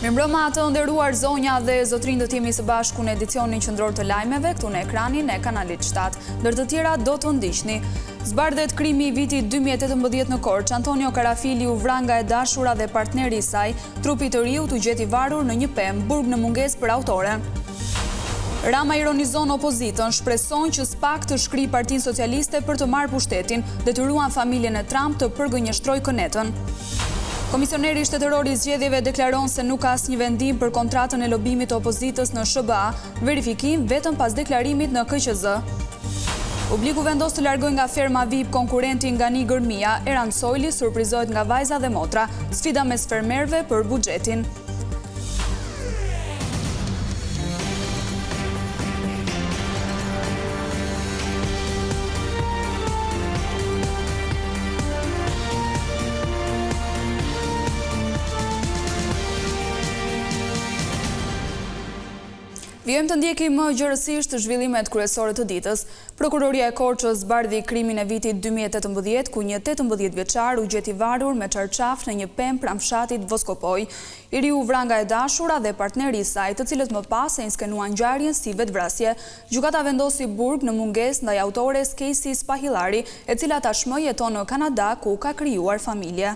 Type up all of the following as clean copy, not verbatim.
Mirëmbrëma të nderuar zonja dhe zotërinj do të jemi së bashku në edicionin qendror të lajmeve këtu në ekranin e kanalit 7. Ndër të tjera do të ndiqni. Zbardhet krimi i vitit 2018 në Korçë, Antonio Karafili u vra nga e dashura dhe partneri i saj, Trupi i të riut u gjet i varur në një pemë, burg në mungesë për autoren. Rama ironizon opozitën, shpreson që SPAK të shkrijë Partinë Socialiste për të marrë pushtetin, detyruan familjen e Trump të përgënjeshtrojë kënetën. Komisioneri Shtetëror i Zgjedhjeve deklaron se nuk ka asnjë vendim për kontratën e lobimit të opozitës në SHBA, verifikim vetëm pas deklarimit në KQZ. Publiku vendos të largojë nga ferma VIP konkurrentin Gani Gërmia, Erand Sojli surprizohet nga vajza dhe motra, sfida mes fermerëve për buxhetin. Vijojmë të ndjekim më gjerësisht zhvillimet kryesore të ditës. Prokuroria e Korçës zbardhi krimin e vitit 2018, ku një 18 vjeçar u gjet i varur me çarçaf në një pemë pranë fshatit Voskopojë. I riu u vra nga e dashura dhe partneri i saj, të cilët më pas e inskenuan ngjarjen si vetëvrasje. Gjykata vendosi burg në mungesë ndaj autores Kejsi Spahillari, e cila tashmë jeton në Kanada ku ka krijuar familje.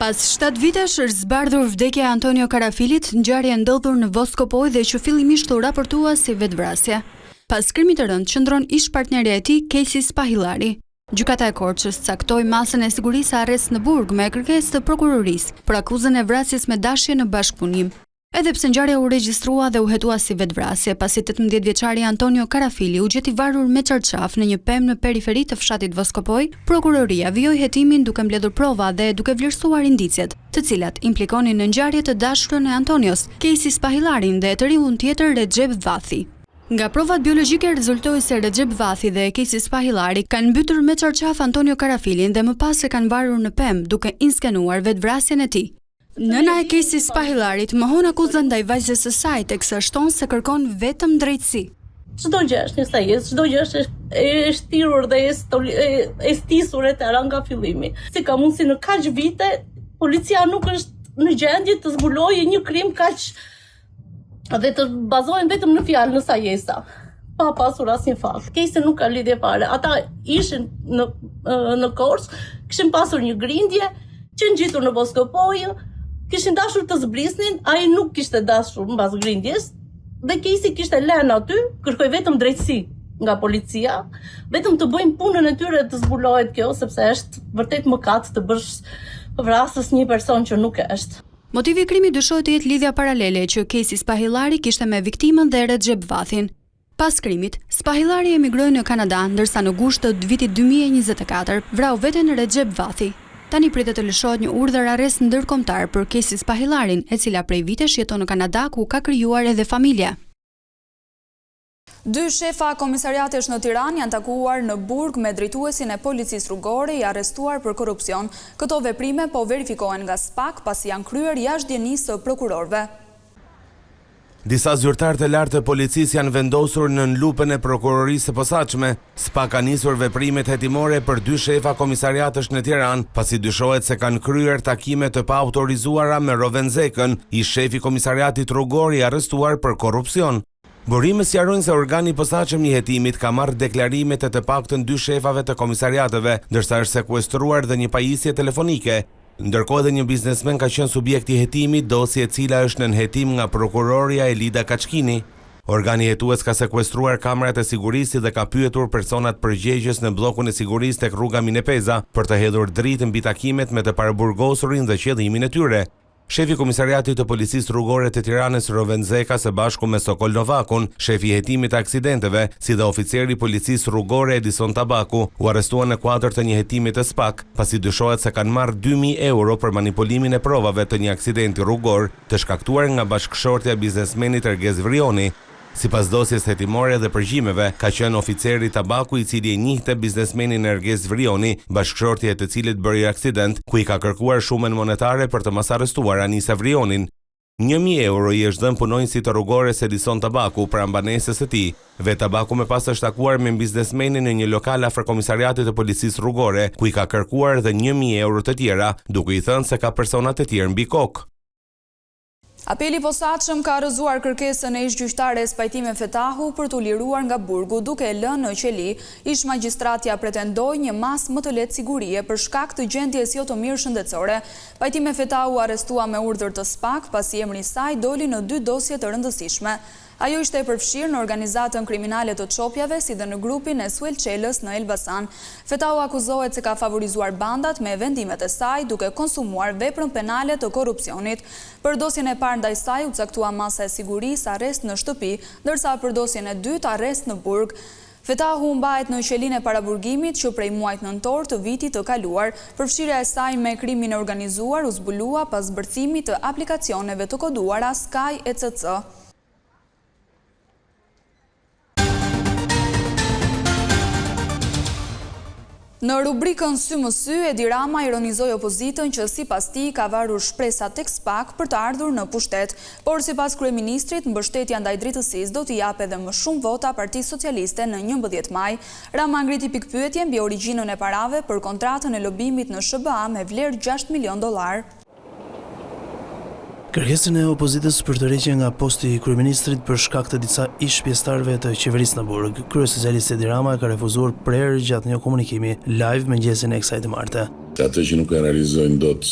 Pas 7 vitesh është zbardhur vdekja e Antonio Karafilit, ngjarje e ndodhur në Voskopojë dhe që fillimisht u raportua si vetëvrasje. Pas krimit të rëndë qëndron ish-partnerja e tij, Kejsi Spahillari. Gjykata e Korçës caktoi masën e sigurisë arrest në burg me kërkesë të prokurorisë për akuzën e vrasjes me dashje në bashkëpunim. Edhe pse ngjarja u regjistrua dhe u hetua si vetëvrasje, pasi 18 vjeçari Antonio Karafili u gjet i varur me çarçaf në një pemë në periferi të fshatit Voskopojë, prokuroria vijoi hetimin duke mbledhur prova dhe duke vlerësuar indiciet, të cilat implikonin në ngjarje të dashurën e Antonios, Kejsi Spahillarin dhe të riun tjetër Rexhep Vathi. Nga provat biologjike rezultoi se Rexhep Vathi dhe Kejsi Spahillari kanë mbytur me çarçaf Antonio Karafilin dhe më pas e kanë varur në pemë, duke inskenuar vetëvrasjen e tij. Nëna e Kejsi Spahillarit mohon akuzat ndaj vajzës së saj, teksa shton se kërkon vetëm drejtësi. Çdo gjë është një sajesë, çdo gjë është e shtirur dhe e, e, e stisur e tëra nga fillimi. Si ka mundësi në kaq vite, policia nuk është në gjendje të zbulojë një krim kaq dhe të bazohen vetëm në fjalë në sajesa pa pasur asnjë fakt. Kejsi nuk ka lidhje fare. Ata ishin në në Korçë, kishin pasur një grindje që ngjitur në Voskopojë, kishin dashur të zbrisnin, ai nuk kishte dashur mbas grindjes dhe Kejsi kishte lënë aty, kërkoi vetëm drejtësi nga policia, vetëm të bëjnë punën e tyre të zbulohet kjo, sepse është vërtet mëkat të bësh vrasës një person që nuk është. Motivi i krimit dyshohet të jetë lidhja paralele që Kejsi Spahillari kishte me viktimën dhe Rexhep Vathin. Pas krimit, Spahillari emigroi në Kanada, ndërsa në gusht të vitit 2024 vrau veten Rexhep Vathi. Tani pritet të lëshohet një urdhër arrest ndërkombëtar për Kejsi Spahillarin, e cila prej vitesh jeton në Kanada ku ka krijuar edhe familje. Dy shefa komisariatesh në Tiranë janë takuar në burg me drejtuesin e Policisë Rrugore i arrestuar për korrupsion. Këto veprime po verifikohen nga SPAK pasi janë kryer jashtë dijenisë së prokurorëve. Disa zyrtarë të lartë të policisë janë vendosur nën lupën e Prokurorisë së Posaçme. SPAK ka nisur veprimet hetimore për dy shefa komisariatesh në Tiranë, pasi dyshohet se kanë kryer takime të paautorizuara me Roven Zekën, ish-shefi i komisariatit rrugor i arrestuar për korrupsion. Burime sqarojnë se organi i posaçëm i hetimit ka marrë deklarimet e të paktën dy shefave të komisariateve, ndërsa është sekuestruar dhe një pajisje telefonike. Ndërkohë edhe një biznesmen ka qenë subjekt i hetimit, dosje e cila është nën hetim nga prokurorja Elida Kaçkini. Organi hetues ka sekuestruar kamerat e sigurisë si dhe ka pyetur personat përgjegjës në bllokun e sigurisë tek rruga Mine Peza për të hedhur dritë mbi takimet me të paraburgosurin dhe qëllimin e tyre. Shefi i Komisariatit të Policisë Rrugore të Tiranës, Roven Zeka së bashku me Sokol Novakun, shefi i hetimit të aksidenteve, si dhe oficeri i Policisë Rrugore Edison Tabaku, u arrestuan në kuadër të një hetimi të SPAK, pasi dyshohet se kanë marrë 2000 euro për manipulimin e provave të një aksidenti rrugor të shkaktuar nga bashkëshortja e biznesmenit Ergez Vrioni. Sipas dosjes hetimore dhe përgjimeve, ka qenë oficeri Tabaku i cili e njihte biznesmenin Ergez Vrioni, bashkëshortja e të cilit bëri aksident, ku i ka kërkuar shumën monetare për të mos arrestuar Anisa Vrionin. 1000 euro i është dhënë punonjësit të rrugores Edison Tabaku pranë banesës së tij. Vetë Tabaku më pas është takuar me biznesmenin në një lokal afër komisariatit të policisë rrugore, ku i ka kërkuar dhe 1000 euro të tjera, duke i thënë se ka persona të tjerë mbi kokë. Apeli i Posaçëm ka rrëzuar kërkesën e ish-gjyqtares Pajtime Fetahu për t'u liruar nga burgu, duke e lënë në qeli. Ish-magjistratja pretendoi një masë më të lehtë sigurie për shkak të gjendjes jo të mirë shëndetësore. Pajtime Fetahu u arrestua me urdhër të SPAK, pasi emri i saj doli në dy dosje të rëndësishme. Ajo ishte e përfshirë në organizatën kriminale të Çopjave si dhe në grupin e Suel Çelës në Elbasan. Fetahu akuzohet se ka favorizuar bandat me vendimet e saj, duke konsumuar veprën penale të korrupsionit. Për dosjen e parë ndaj saj u caktua masa e sigurisë arrest në shtëpi, ndërsa për dosjen e dytë arrest në burg. Fetahu mbahet në qelinë e paraburgimit që prej muajit nëntor të vitit të kaluar. Përfshirja e saj me krimin e organizuar u zbulua pas zbërthimit të aplikacioneve të koduara Sky ECC. Në rubrikën Sy më sy, Edi Rama ironizoi opozitën që sipas tij ka varur shpresat tek SPAK për të ardhur në pushtet. Por sipas kryeministrit, mbështetja ndaj drejtësisë do t'i japë edhe më shumë vota Partisë Socialiste në 11 maj. Rama ngriti pikëpyetje mbi origjinën e parave për kontratën e lobimit në SHBA me vlerë 6 milion dollarë. Kërkesën e opozitës për tërheqje nga posti i kryeministrit për shkak të disa ish-pjesëtarëve të qeverisë në burg, kryesocialisti Edi Rama e ka refuzuar prerë gjatë një komunikimi live mëngjesin e kësaj të marte. Atë që nuk e realizojnë dot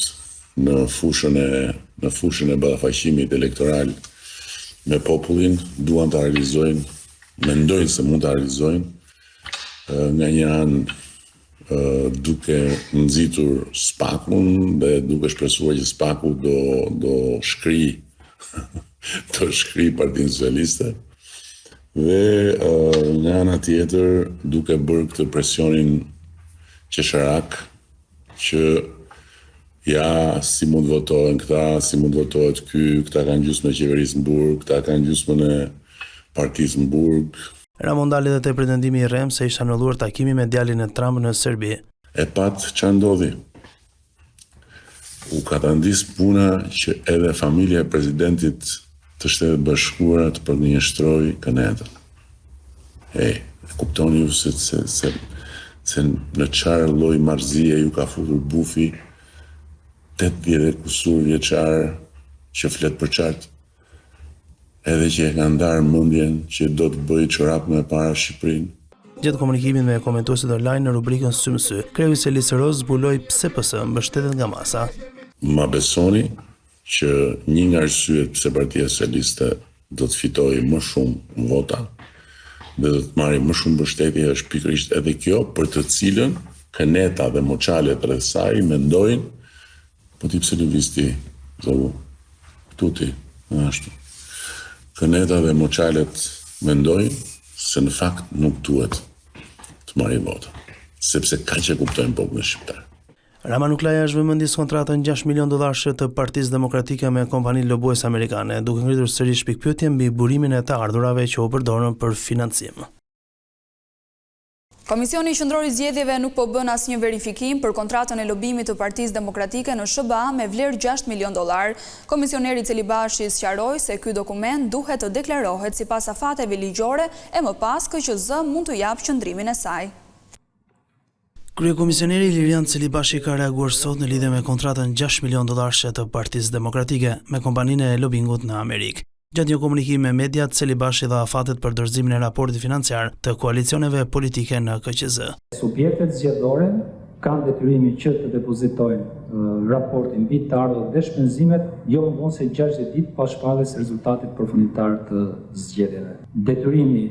në fushën e në fushën e ballafaqimit elektoral me popullin, duan ta realizojnë, mendojnë se mund ta realizojnë nga një anë duke nxitur SPAK-un dhe duke shpresuar që SPAK-u do do shkri do shkri Partinë Socialiste dhe nga ana tjetër duke bërë këtë presionin qesharak që ja si mund të votohen këta, si mund të votohet ky, këta kanë gjysmën e qeverisë në burg, këta kanë gjysmën e partisë në burg. Rama u ndal edhe te pretendimi i rremë se ishte anulluar takimi me djalin e Trump në Serbi. E patë ça ndodhi? U katandis puna që edhe familja e presidentit të Shteteve të Bashkuara të përgënjeshtrojë kënetën. Ej, e kuptoni ju se se se se në çfarë lloj marrëzie ju ka futur bufi 80 e kusur vjeçar që flet përçart? Edhe që e ka ndarë mendjen që do të bëjë çorap me para Shqipërinë. Gjatë komunikimit me komentuesit online në rubrikën Sy më sy, kreu i selisë rozë zbuloi pse PS mbështetet nga masa. Ma besoni që një nga arsyet pse Partia Socialiste do të fitojë më shumë vota dhe do të marrë më shumë mbështetje është pikërisht edhe kjo për të cilën këneta dhe moçalet rreth saj mendojnë Po ti pse lëviz ti, zogu? Këtu ti, ashtu. Këneta dhe moçalet mendojnë se në fakt nuk duhet të marrin vota, sepse kaq e kuptojnë popullin shqiptar. Rama nuk la jashtë vëmendjes kontratën 6 milion dollarëshe të Partisë Demokratike me kompaninë lobuese amerikane, duke ngritur sërish pikëpyetje mbi burimin e të ardhurave që u përdorën për financim. Komisioni Qendror i Zgjedhjeve nuk po bën asnjë verifikim për kontratën e lobimit të Partisë Demokratike në SHBA me vlerë 6 milion dollarë. Komisioneri Celibashi sqaroi se ky dokument duhet të deklarohet sipas afateve ligjore e më pas KQZ mund të japë qëndrimin e saj. Kryekomisioneri Ilirian Celibashi ka reaguar sot në lidhje me kontratën 6 milion dollarëshe të Partisë Demokratike me kompaninë e lobingut në Amerikë. Gjatë një komunikimi me mediat, Celibashi dha afatet për dorëzimin e raportit financiar të koalicioneve politike në KQZ. Subjektet zgjedhore kanë detyrimin që të depozitojnë raportin mbi të ardhurat dhe shpenzimet jo më vonë se 60 ditë pas shpalljes së rezultatit përfundimtar të zgjedhjeve. Detyrimi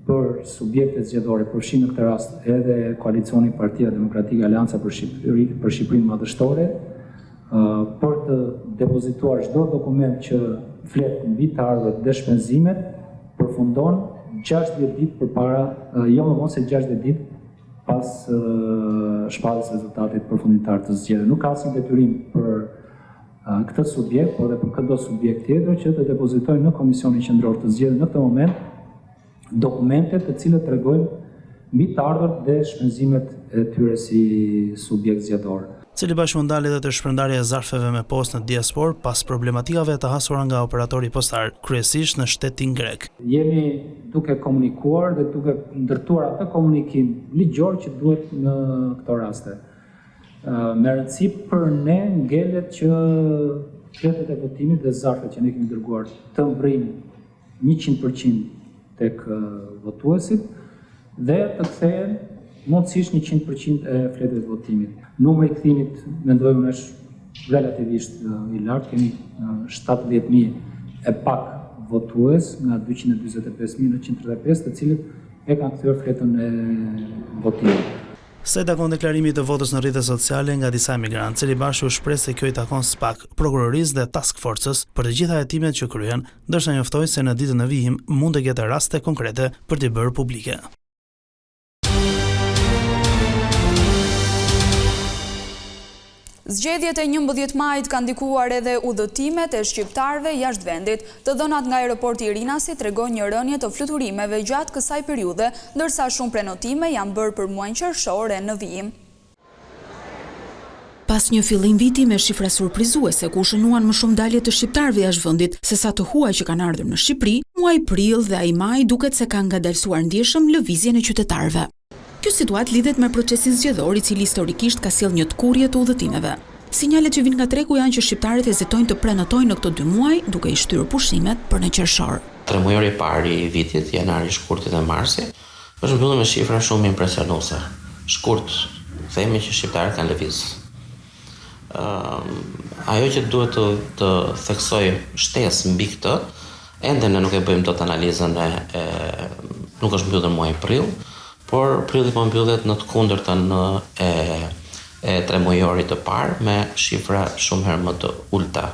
për subjektet zgjedhore, përfshi në këtë rast edhe koalicioni Partia Demokratike Aleanca për Shqipëri, për Shqipërinë Madhështore, për të depozituar çdo dokument që flet mbi të ardhurat dhe shpenzimet, përfundon 60 ditë përpara, jo më vonë se 60 ditë pas shpalljes së rezultatit përfundimtar të zgjedhjeve. Nuk ka asnjë detyrim për këtë subjekt, por edhe për këdo subjekt tjetër që të depozitojë në Komisionin Qendror të Zgjedhjeve në këtë moment dokumente të cilët tregojnë mbi të ardhurat dhe shpenzimet e tyre si subjekt zgjedhor. Celibashi u ndal edhe te shpërndarja e zarfeve me postë në diasporë pas problematikave të hasura nga operatori postar, kryesisht në shtetin grek. Jemi duke komunikuar dhe duke ndërtuar atë komunikim ligjor që duhet në këto raste. Me rëndësi për ne ngelet që fletët e votimit dhe zarfet që ne kemi dërguar të mbërrijnë 100% tek votuesit dhe të kthehen mundësisht 100% e fletëve të votimit. Numri i kthimit mendoj unë është relativisht i lartë, kemi 70.000 e pak votues nga 245.935, të cilët e kanë kthyer fletën e votimit. Sa i takon deklarimit të votës në rrjetet sociale nga disa emigrantë, Celibashi u shpreh se kjo i takon SPAK, Prokurorisë dhe Task Forcës për të gjitha hetimet që kryhen, ndërsa njoftoi se në ditët në vijim mund të ketë raste konkrete për t'i bërë publike. Zgjedhjet e 11 majit kanë ndikuar edhe udhëtimet e shqiptarëve jashtë vendit. Të dhënat nga aeroporti i Rinasit tregojnë një rënie të fluturimeve gjatë kësaj periudhe, ndërsa shumë prenotime janë bërë për muajin qershor e në vijim. Pas një fillim viti me shifra surprizuese ku u shënuan më shumë dalje të shqiptarëve jashtë vendit sesa të huaj që kanë ardhur në Shqipëri, muaji prill dhe ai maj duket se kanë ngadalësuar ndjeshëm lëvizjen e qytetarëve. Kjo situatë lidhet me procesin zgjedhor i cili historikisht ka sjellë një tkurrje të udhëtimeve. Sinjalet që vijnë nga tregu janë që shqiptarët hezitojnë të prenotojnë në këto dy muaj, duke i shtyrë pushimet për në qershor. Tremujori i parë i vitit, janari, shkurti dhe marsi, është mbyllur me shifra shumë impresionuese. Shkurt, themi që shqiptarët kanë lëviz. Ajo që duhet të të theksoj shtesë mbi këtë, ende ne nuk e bëjmë dot analizën e, e nuk është mbyllur muaji prill, por prilli po mbyllet në të kundërtën e e tremujorit të parë me shifra shumë herë më të ulëta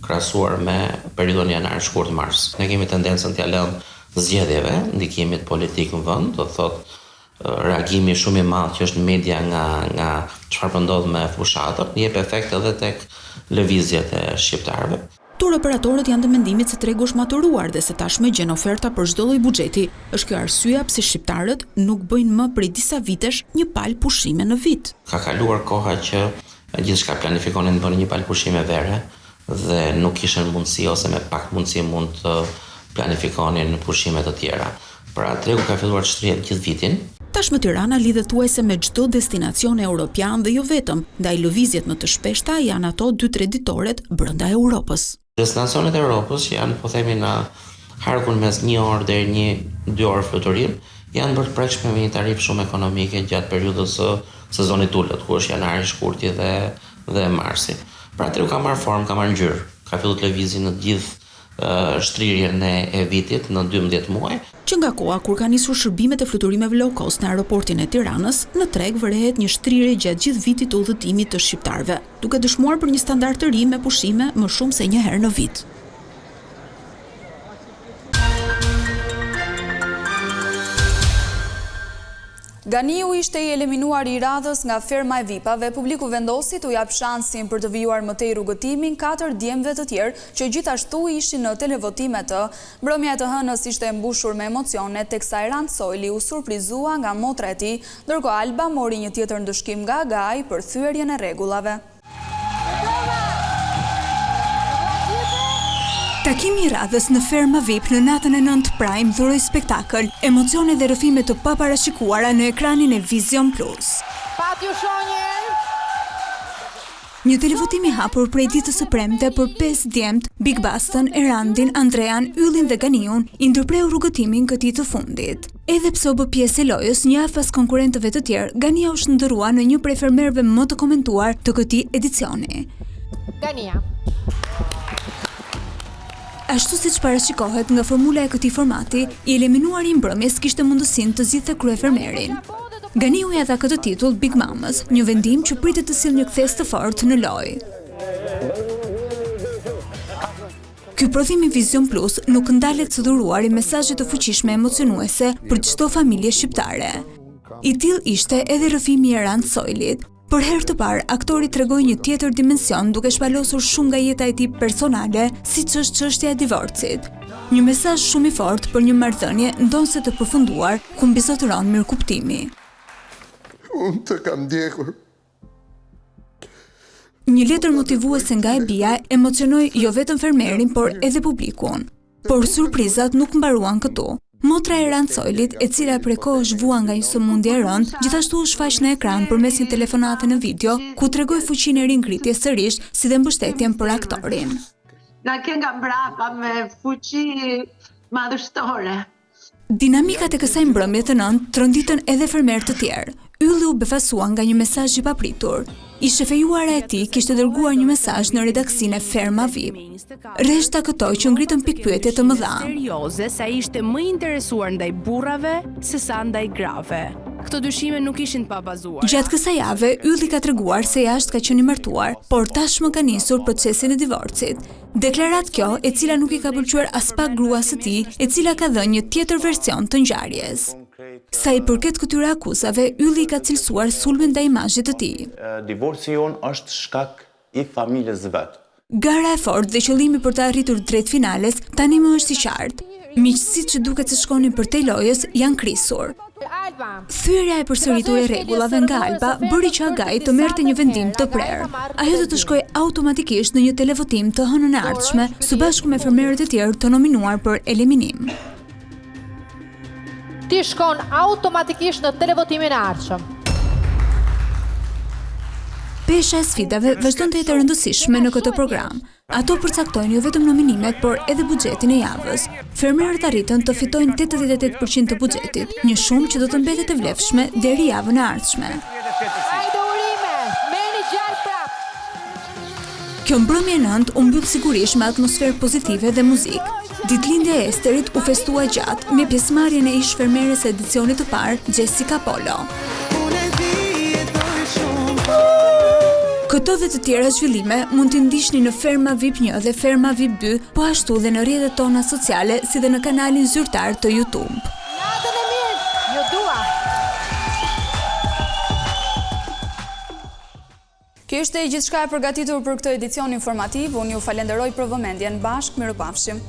krahasuar me periudhën janar shkurt mars. Ne kemi tendencën t'ia lëmë zgjedhjeve, ndikimit politik në vend, do të thotë reagimi shumë i madh që është në media nga nga çfarë po ndodh me fushatën, jep efekt edhe tek lëvizjet e shqiptarëve. Tur operatorët janë të mendimit se tregu është maturuar dhe se tashmë gjen oferta për çdo lloj buxheti. Është kjo arsyeja pse shqiptarët nuk bëjnë më prej disa vitesh një palë pushime në vit. Ka kaluar koha që gjithçka planifikonin të bënin një palë pushime vere dhe nuk kishin mundësi ose me pak mundësi mund të planifikonin pushime të tjera. Pra tregu ka filluar të shtrihet gjithë vitin. Tashmë Tirana lidhet thuajse me çdo destinacion europian dhe jo vetëm, ndaj lëvizjet më të shpeshta janë ato dy-tre ditoret brenda Europës. Destinacionet e Europës që janë po themi në harkun mes një orë deri një dy orë fluturim, janë bërë të prekshme me një tarifë shumë ekonomike gjatë periudhës së sezonit të ulët, ku është janari, shkurti dhe dhe marsi. Pra tregu ka marrë formë, ka marrë ngjyrë, ka filluar të lëvizi në të gjithë shtrirjen e, e vitit në 12 muaj. Që nga koha kur kanë nisur shërbimet e fluturimeve low cost në aeroportin e Tiranës, në treg vërehet një shtrirje gjatë gjithë vitit të udhëtimit të shqiptarëve, duke dëshmuar për një standard të ri me pushime më shumë se një herë në vit. Ganiu ishte i eliminuari i radhës nga ferma e vipave, publiku vendosi t'u japë shansin për të vijuar më tej rrugëtimin katër djemve të tjerë që gjithashtu ishin në televotim me të. Mbrëmja e të hënës ishte e mbushur me emocione teksa Erand Sojli u surprizua nga motra e tij, ndërkohë Alba mori një tjetër ndëshkim nga Agai për thyerjen e rregullave. Takimi i radhës në Ferma VIP në natën e nëntë Prime dhuroi spektakël, emocione dhe rrëfime të paparashikuara në ekranin e Vizion Plus. Pa t'ju shoh një herë. Një televotim i hapur prej ditës së premte për pesë djemtë, Big Bastën, Erandin, Andrean, Yllin dhe Ganiun, i ndërpreu rrugëtimin këtij të fundit. Edhe pse u bë pjesë e lojës një javë pas konkurrentëve të tjerë, Gania u shndërrua në një prej fermerëve më të komentuar të këtij edicioni. Gania. Ashtu siç parashikohet nga formula e këtij formati, i eliminuari i mbrëmjes kishte mundësinë të zgjidhte kryefermerin. Ganiu ia dha këtë titull Big Mamës, një vendim që pritet të sjellë një kthesë të fortë në lojë. Ky prodhim i Vizion Plus nuk ndalet së dhuruari mesazhe të fuqishme emocionuese për çdo familje shqiptare. I tillë ishte edhe rrëfimi i Erand Sojlit. Për herë të parë, aktori tregoi një tjetër dimension duke shpalosur shumë nga jeta e tij personale, siç është çështja e divorcit. Një mesazh shumë i fortë për një marrëdhënie, ndonëse të përfunduar, ku mbizotëron mirëkuptimi. Unë të kam ndjekur. Një letër motivuese nga e bija emocionoi jo vetëm fermerin, por edhe publikun. Por surprizat nuk mbaruan këtu. Motra e Erand Sojlit, e cila prej kohësh vuan nga një sëmundje e rëndë, gjithashtu u shfaq në ekran përmes një telefonate në video, ku tregoi fuqinë e ringritjes sërish, si dhe mbështetjen për aktorin. Na ke nga mbrapa me fuqi madhështore. Dinamikat e kësaj mbrëmje të nëntë tronditën edhe fermerë të tjerë. Ylli u befasua nga një mesazh i papritur. Ish e fejuara e tij kishte dërguar një mesazh në redaksinë e Ferma VIP. Rreshta këto që ngritën pikëpyetje të mëdha. Serioze se ai ishte më i interesuar ndaj burrave se sa ndaj grave. Këto dyshime nuk ishin të pabazuara. Gjatë kësaj jave, Ylli ka treguar se jashtë ka qenë i martuar, por tashmë ka nisur procesin e divorcit. Deklaratë kjo, e cila nuk i ka pëlqyer aspak gruas së tij, e cila ka dhënë një tjetër version të ngjarjes. Sa i përket këtyre akuzave, Ylli i ka cilësuar sulme ndaj imazhit të tij. Divorci jonë është shkak i familjes vet. Gara e fortë dhe qëllimi për të arritur drejt finales tani më është i qartë. Miqësitë që duket se shkonin përtej lojës janë krisur. Thyerja e përsëritur e rregullave nga Alba bëri që Agaj të merrte një vendim të prerë. Ajo do të shkojë automatikisht në një televotim të hënën e ardhshme, së bashku me fermerët e tjerë të nominuar për eliminim. Ti shkon automatikisht në televotimin e ardhshëm. Pesha e sfidave vazhdon të jetë e rëndësishme në këtë program. Ato përcaktojnë jo vetëm nominimet, por edhe buxhetin e javës. Fermerët arritën të fitojnë 88 për qind të buxhetit, një shumë që do të mbetet e vlefshme deri javën e ardhshme. Kjo mbrëmje e nëntë u mbyll sigurisht me atmosferë pozitive dhe muzikë. Ditëlindja e Esterit u festua gjatë, me pjesëmarrjen e ish-fermeres së edicionit të parë, Jessica Polo. Këto dhe të tjera zhvillime mund t'i ndiqni në Ferma VIP 1 dhe Ferma VIP 2, po ashtu dhe në rrjetet tona sociale si dhe në kanalin zyrtar të YouTube. Natën e mirë, ju dua. Kjo ishte gjithçka e përgatitur për këtë edicion informativ. Unë ju falenderoj për vëmendjen. Bashkë mirupafshim.